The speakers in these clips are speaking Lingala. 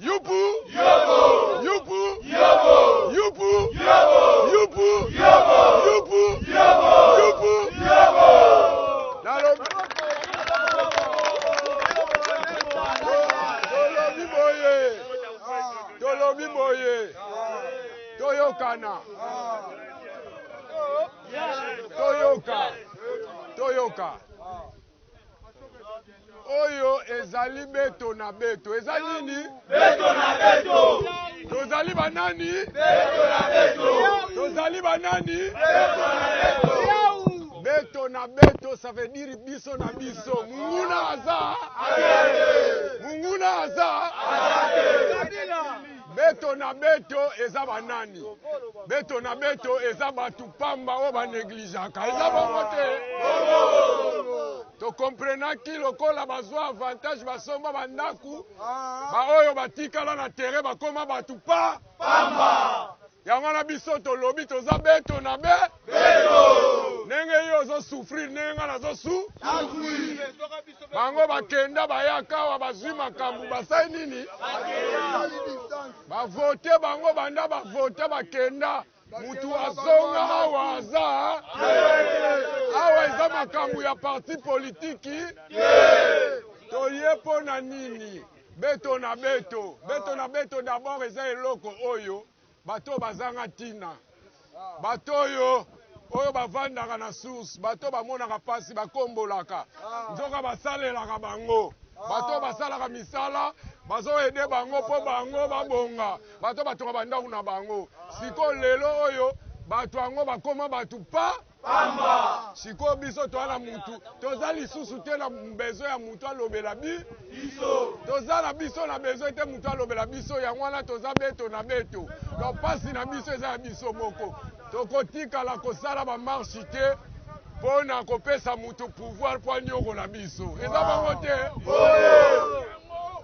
Yupu! Yobo! Yupu! Yobo! Yupu! Yobo! Yupu! Yobo! Yupu! Yobo! Yupu! Yobo! Nalobi tolobi boye, tolobi boye, toyokana, toyoka, toyoka. Oyo ezali beto na beto. Eza nini? Beto na beto. Tozali banani? Beto na beto. Tozali banani? Beto na beto. Beto na beto, ça veut dire biso na biso. Munguna aza? Munguna aza? Beto na beto eza banani? Beto na beto eza bato pamba oyo banegligeaka. Eza bongo te? Tokomprenaki lokola bazwa avantage, basomba bandaku, baoyo batikala na terrain bakoma bato pa pamba. Yango wana biso tolobi toza beto na be beto. Ndenge yo ozosouffrir, ndenge nga nazosu bango bakenda bayaka awa bazwi makambo basali nini, bavote bango banda bavote bakenda, mutu azonga awa aza awa. Eza makambo ya parti politiki. Toye mpo na nini? Beto na beto, beto na beto. D'abord eza eloko oyo bato bazanga ntina, bato oyo bavandaka na source, bato bamonaka mpasi, bakombolaka nzoka basalelaka bango, bato basalaka misala bazoaider bango mpo bango babonga, bato batonga bandako na bango. Sikoyo lelo oyo bato yango bakóma bato pa pamba. Sikoyo biso toza na mutu, toza lisusu te na besoin ya mutu alobela biso. Toza na biso na besoin te mutu alobela biso. Yango wana toza beto na beto. Donc mpasi na biso eza ya biso moko. Tokotikala kosala bamarche te mpo na kopesa mutu pouvoir mpo anyokola biso. Eza bongo te?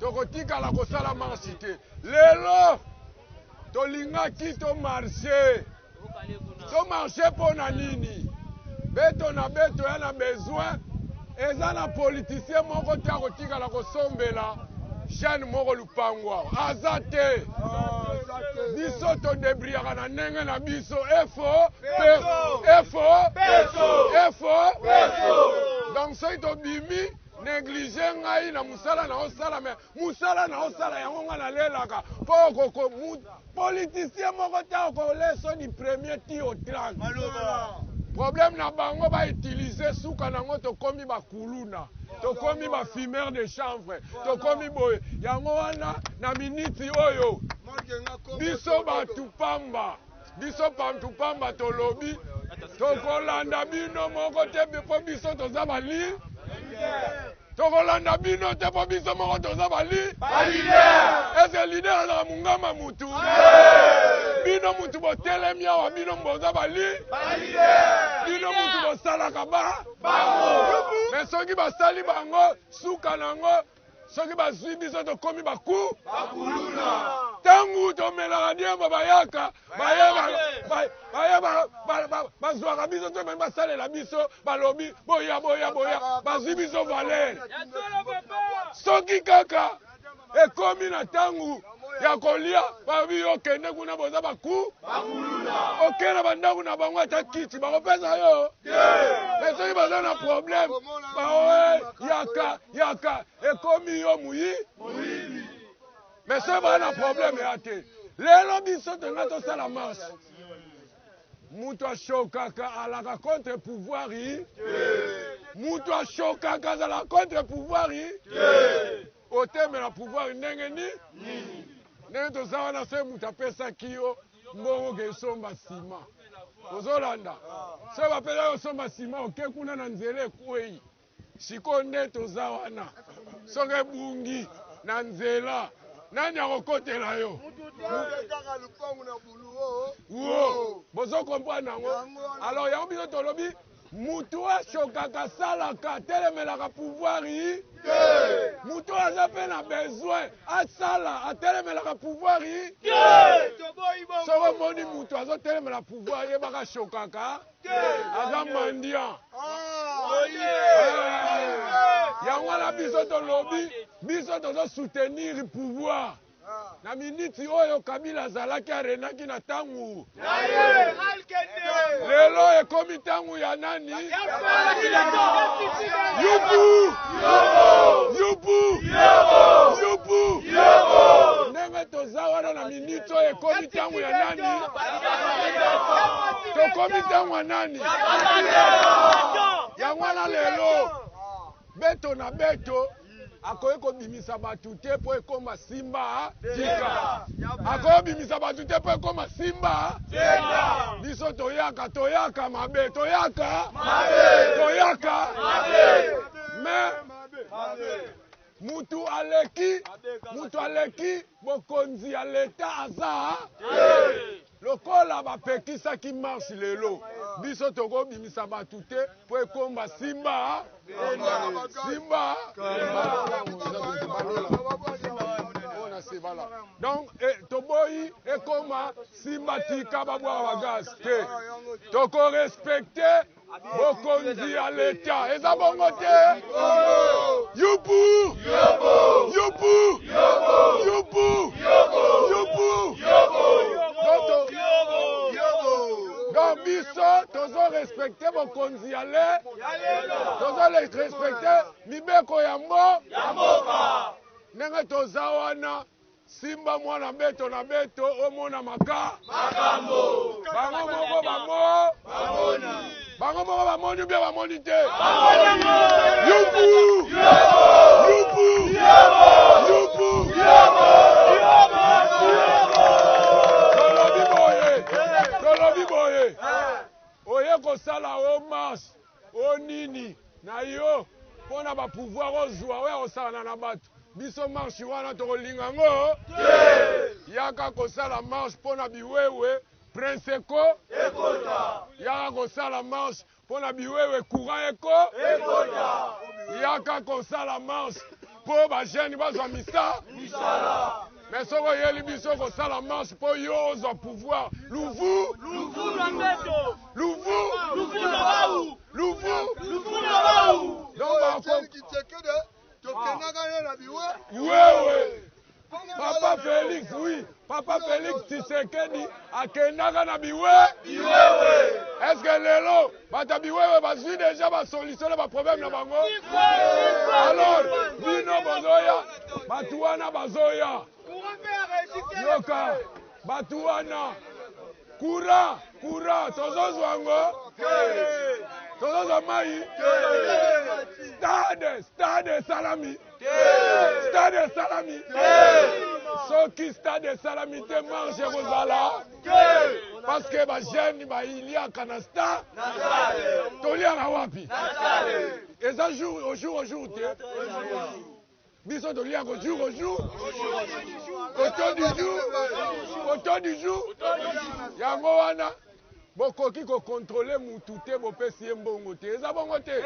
Tokotikala kosala marche te. Lelo tolingaki tomarche. Tomarche mpo na nini? Beto na beto ya na besoin eza na politicien moko te akotikala kosombela jeune moko lupango awa, aza te. Biso todébrouillaka na ndenge na biso, efo efo efo. Donc soki tobimi néglige ngai na mosala na osala, me mosala na osala yango ngai nalelaka mpo politicien moko te akoleso du premier ti au 30. Problème na bango bautiliser, suka nango tokomi bakuluna, tokomi bafumeur de chanvre, tokomi boye. Yango wana na miniti oyo biso bato pamba, biso bantu pamba tolobi tokolanda bino moko te mpo biso toza bali, tokolanda bino te mpo biso moko toza bali. Ese leader azalaka mongama mutu? Bino mutu botelemi awa, bino boza bali, bino mutu bosalaka ba me. Soki basali bango, suka nango soki bazwi biso tokomi baku. Ntango tomelaka diemba, bayaka baye bazwaka biso to bani basalela biso, balobi boya boya boya, bazwi biso valeur. Soki kaka ekomi na ntango ya kolia, babi okende kuna, boza baku, oke na bandako na bango, ata kiti bakopesa yo. Me soki baza na problème, baoe yaka yaka, ekomi yo muyi. Me soki baza na problème ya te, lelo biso tonga tosala marche. Moto ashokaka alaka contre pouvoir yi, moto ashokaka azalaka contre pouvoir yi, otemela pouvoir ndenge ni ndenge toza wana. Soki moto apesaki yo mbongo ke esomba nsima, ozolanda. Soki bapesaki osomba nsima, oke kuna na nzela ekwei. Sikoyo nde toza wana, soki ebungi na nzela, nani akokotela yo? Wo bozo comprendre yango? Alors yango biso tolobi mutu ashokaka asalaka atelemelaka pouvoir yi, mutu oyo aza mpe na besoin asala atelemelaka pouvoir yi. Soki omoni mutu azotelemela pouvoir, yebaka ashokaka, aza mendiant. Yango wana biso tolobi biso tozosoutenir pouvoir. Na miniti oyo Kabila azalaki arenaki na tangu lelo ekomi tangu ya nani? Yupu! Yupu! Yupu! Ndenge toza wana na miniti oyo ekomi tangu ya nani? Tokomi tangu ya nani? Yango wana lelo beto na beto Akoki kobimisa batu te po ekoma simba tika. Akoki kobimisa batu te po ekoma simba tika. Biso toyaka toyaka mabe toyaka mabe toyaka mabe mais mutu aleki mutu aleki bokonzi ya leta aza te. Lokola bapekisaki marche lelo biso tokobimisa batu te po ekomba simba simba donc eh, toboyi ekoma simba tika babwaka bagaz te tokorespecte bokonzi ya leta eza bongo te yupu yupu yupu yupu donc biso tozo respecte bokonzi ya le tozo respecte mibeko ya mbo ndenge toza wana Simba mwana beto na beto omona maka makambo bango moko bamo bamoni bango moko bamoni ubie bamoni te yupu yupu yupu tolobi boye tolobi boye oye kosala o marche o nini na yo mpo na ba pouvoir ozua oya kosakana na batu biso marche wana tokolinga ngo te yaka kosala marche mpo na biwewe prince eko ekota yaka kosala marche mpo na biwewe courant eko ekota yaka kosala marche mpo ba jeune bazwa misa misala mais soki oyeli biso kosala marche mpo yo ozwa pouvoir luvu luvu luvu luvu donc bako tokendaka ye na biwe wewe papa Felix oui papa Felix Tshisekedi akendaka na biwe biwewe est-ce que lelo bato ya biwewe bazwi deja ba solution na ba problème na bango alors bino bozoya bato wana bazoya yoka bato wana Courant, courant, tozozwa yango? Tozozwa mai? Stade, stade esalami? Stade esalami? Soki stade esalami te, marche ekozala? Parce que ba jeunes bailiaka na stade. Toliaka wapi? Eza jour au jour au jour te. Biso toliaka jour au jour, au taux du jour, au taux du jour. Yango wana bokoki kokontrole mutu te, bopesi ye mbongo te. Eza bongo te?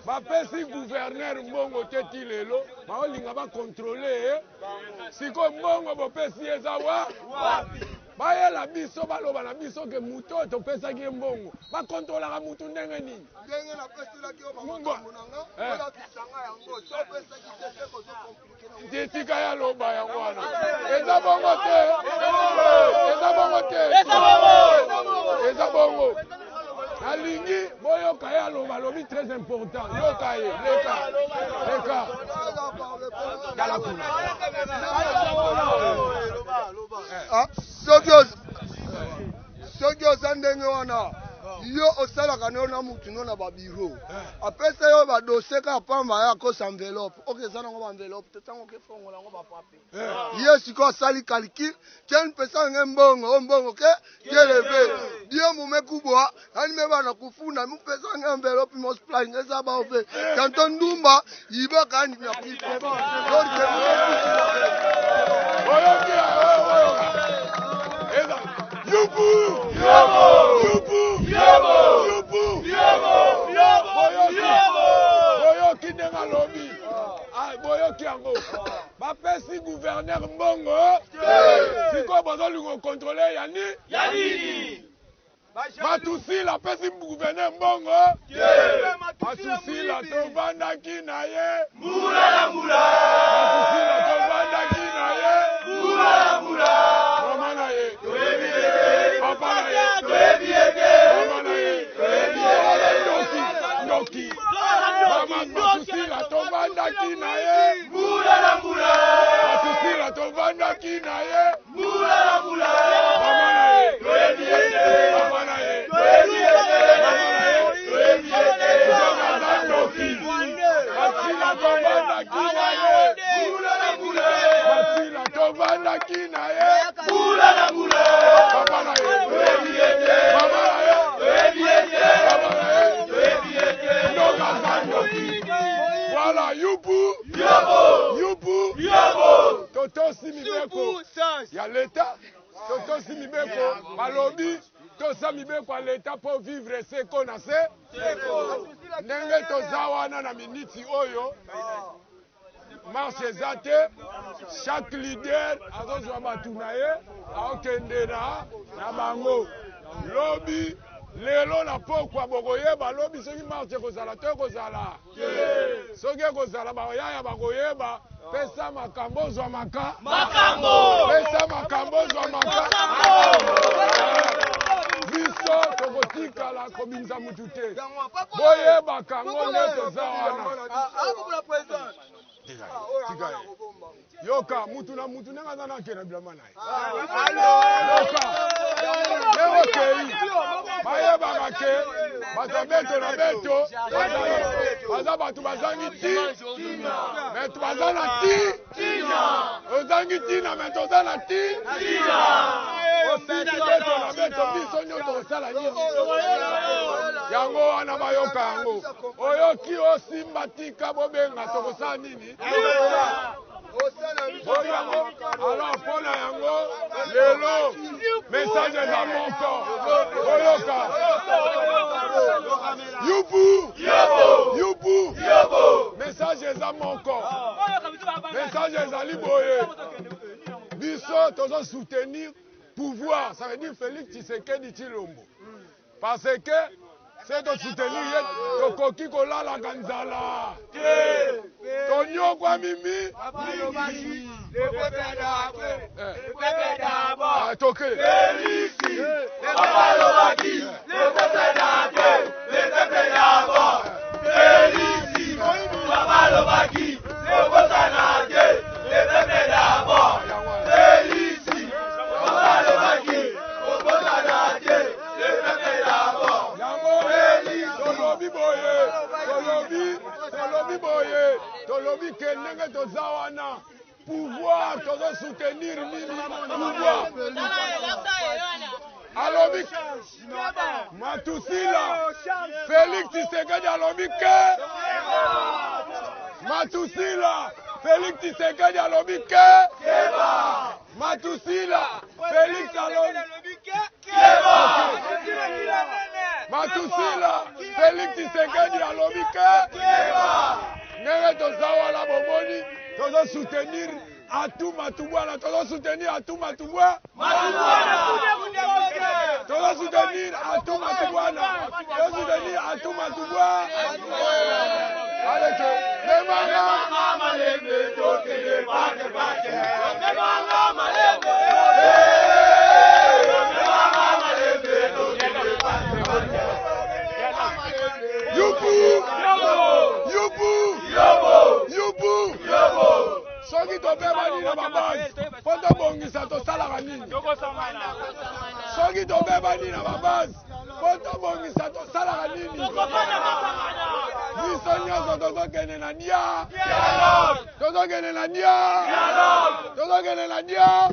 Bapesi gouverneur mbongo te ti lelo, baolinga bakontrole ye. Sikoyo mbongo bopesi ye eza wa bayela biso baloba na biso ke moto oyo topesaki ye mbongo bakontrolaka mutu ndenge nini? Ndenge napeselaki yo bamakambo na nga, eh. olakisa nga yango. So opesaki te, se kozo compliquer na Nti tika ya loba yango wana. Eza bongo te. Eza bongo te. Eza bongo. Nalingi boyoka ye aloba alobi très important. Yoka ye, leka. Leka. Tala kuna. Ah, soki oza ndenge wana yo osalaka nayo na mutu no na babiro apesa yo badosie kaka pamba ye akosa enveloppe oke eza nango baenveloppe te ntango okefongola yango bapape ye sikoyo asali calcul tien pesa nge mbongo o mbongo ke keleve die mume kubwa ani me bana kufunda mupesa nge enveloppe mosplai nge eza baofe tanto ndumba yibaka ani na pipe orke oyoki oyoka eza yupu yupu yupu boyoki boyoki ndenge alobi ah, boyoki yango bapesi gouverneur mbongo sikoyo bozolinga okontrole ya nini Matusila apesi gouverneur mbongo Matusila tovandaki na ye mbula na mbula Matusila tovandaki na ye mbula Afandaki na ye Mbula na mbula. Papa na ye. Toyebi ye te. Mama na ye. Toyebi ye te. Papa na ye. Toyebi ye te. Ndoka aza ndoki. Voilà, yupu. Yobo. Yupu. Yobo. Totosi mibeko ya leta, totosi mibeko, balobi tosa mibeko ya leta mpo vivre seko na se ndenge toza wana na miniti oyo marche eza te. Chaque leader azozwa bato na ye, aokende na bango. Lobi, lelo na pokwa bokoyeba lobi soki marche ekozala to ekozala. Soki ekozala, bayaya bakoyeba. Pesa makambo, ozwa maka Makambo. Pesa makambo, ozwa maka. Biso tokotikala kobimisa mutu te. Boyebaka yango nde toza wana. Tika ye. Yoka, mutu na mutu ndenge aza na akende bilamba na ye. Yoka, ndenge okei, bayebaka ke bato ya beto na beto baza bato bazangi ti me baza na ti. Ozangi ntina me toza na ti. Osili beto na beto, biso nyonso tokosala nini? Yango wana bayoka yango. Oyoki, osimba, tika, bobenga, tokosala nini? Boyango. Alors, mpo na yango, lelo message eza moko. Boyoka, yupu. Yobo. Yupu. Yobo. Message eza moko. Message ezali boye: biso tozosoutenir pouvoir, ça veut dire Félix Tshisekedi Tshilombo, parce que se tosoutenir ye, tokoki kolalaka nzala, tonyokwami mi. Ah, toke. Félix. Papa lobaki. Le peuple d'abord. Le peuple d'abord. Félix. Papa lobaki. Tokosana te. Le peuple d'abord. Félix. Papa lobaki. Tokosana te. Le peuple d'abord. Yango tolobi boye, tolobi boye, tolobi ke ndenge toza wana, pouvoir tozosoutenir nini? Pouvoir. Alobi Matusila, Félix Tshisekedi alobi ke Matusila, Félix Tshisekedi alobi ke Matusila, Félix alobi Matusila, Félix Tshisekedi alobi ke ndenge toza wana, bomoni, tozosoutenir Atou Matubuana, tozosoutenir Atou Matubwa, tozosoutenir Atou Matubuana, tozosoutenir Atou Matubwa. Aleke memanga. Malembe, tokende pate pate. Memanga malembe. Memanga malembe, tokende pate pate. Yupu. Yupu. Yobo. Yupu. Yobo. Soki tobebani na babase, mpo tobongisa, tosalaka nini? Soki tobebani na babase, mpo tobongisa, tosalaka nini? Biso nyonso tozokende na dia, tozokende na dia, tozokende na dia,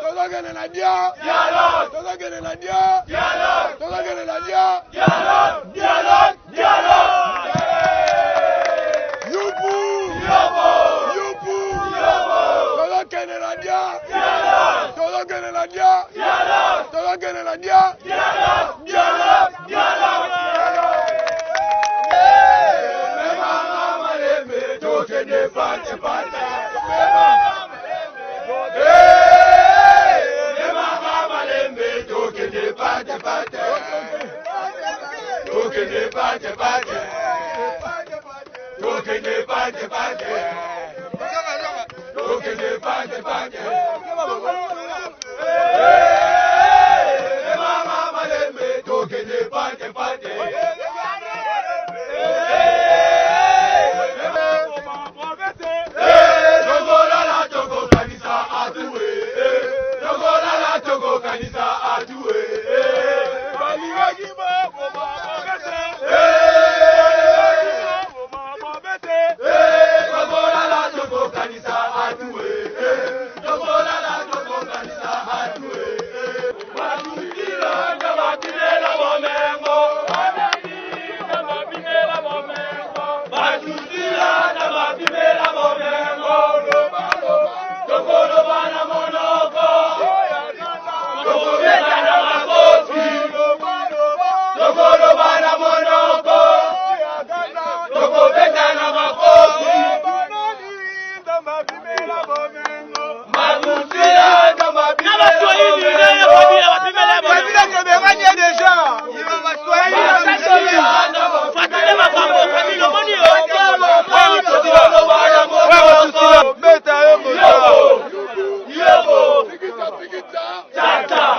tozokende na dia, tozokende na dia, tozokende na dia. Dialogue, dialogue, dialogue. Yupu. Yobo. Yupu. Yobo. Tozokende na dia, Dialogue. tozokende na dia, Dialogue. tozokende na dia. Dialogue, dialogue, dialogue. Memanga malembe, tokende pate pate. Memanga malembe, tokende pate pate. Tokende pate pate. Tokende pate pate. Tokende pate pate. Memanga malembe, tokende pate pate. Tokolala, tokokanisa atue. Tokolala, tokokanisa atue. Balingaki. Tokolala, tokokanisa atue. Tcha.